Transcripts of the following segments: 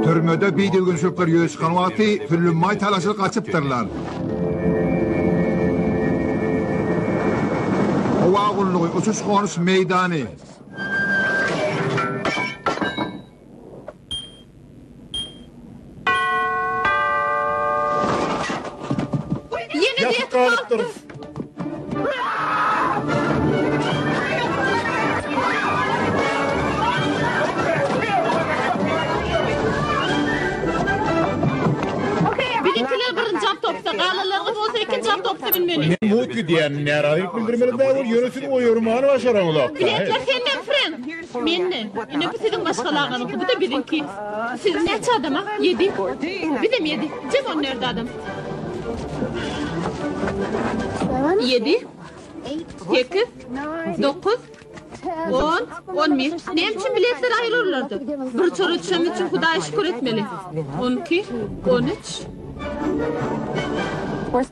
Türmede bidüzgünçilikler ýüze çykan wagty süllümmaý talaşyp gaçypdyrlar. Howa gullugy, uçuş-gonuş meýdany. Ýene Ýatyp galypdyrys. Biziňkiler birinji awtobusa, galanlaryňyz bolsa ikinji awtobusa münmeli. Men mugt gidýän, närazylyk bildirmeli däl bol, ýöne siz oýarmany başaraňyzok. Biletler senden, Frenk. Menden. Ine bu siziň maşgalaňyzyňky, bu-da biziňki. Siz näçe adam-a? Ýedi. Bizem ýedi. Jem on dört adam. Ýedi, sekiz, dokuz, on, 11. Näme üçin biletler aýrylardy? Bir çora düşen üçin Hudaýa şükür etmeli. 12, 13.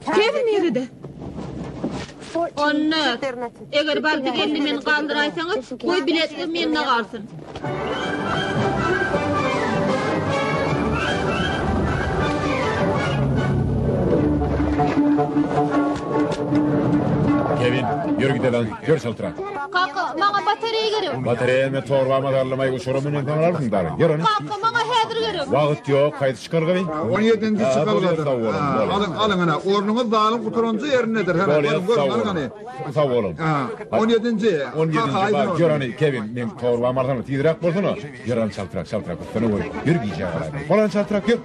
Kewin nirede? 14. Eger bardy geldi meni galdyraýsaňyz, goý biletler mende galsyn. Kewin, ýör gidelim, ýör çaltrak. Kaka, maňa batareýa gerek. Batareýa men torbama garlamaý uçara münensoň alarsyň dary. Ýör ony. Kaka, maňa häzir gerek. Wagt ýok, haýsy çykalga bi? On ýedinji çykalgadyr. Sag boluň, boluň. Alyň, alyň ene. Ornuňyz zalyň gutaranjy ýerindedir. Hene, Bolýar, görüň, görüň, sag alyň boluň. ene. Sag boluň. On ýedinji. On ýedinji bar, ýör ony, Kewin, meň torbamy alsana, tizräk bolsana. Ýör ony çaltrak, çaltrak, üstüne goý. Ýör gijä galaýmaly. Bol ony çaltrak, ýör.